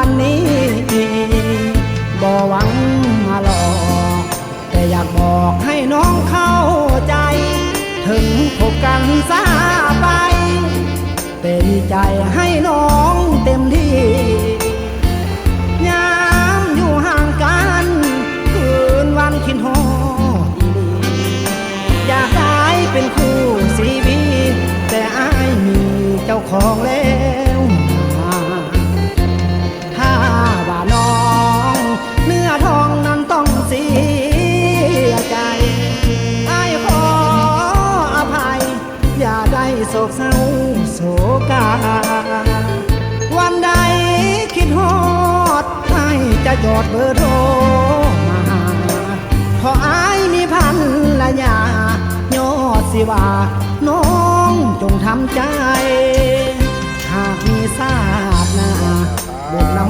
ອັນນີ້ບໍ່ຫວັງມາຫຼອກ ແຕ່ຢາກບອກໃຫ້ນ້ອງເຂົ້າໃຈ ເຖິງພົບກັນຊ້າໄປ ແຕ່ມີໃຈໃຫ້ນ້ອງເຕັມທີ່ ຍາມຢູ່ຫ່າງກັນ ຄືນວັນຄິດຮອດອີ່ຫຼີ ຢາກໄດ້ເປັນຄູ່ຊີວິດ ແຕ່ອ້າຍມີເຈົ້າຂອງແລ້ວນາ ຖ້າວ່ານ້ອງເນື້ອທອງນັ້ນຕ້ອງເສຍໃຈ ອ້າຍຂໍອະໄພ ຢ່າໄດ້ໂສກເສົ້າໂສກາ ວັນໃດຄິດຮອດ ອ້າຍຈະຈອດເບີໂທມາຫາ ເພາະອ້າຍມີພັນລະຍາ ຍອດຊິວ່ານ້ອງຈົ່ງທຳໃຈ ຫາກມີຊາດໜ້າ ບຸນນຳ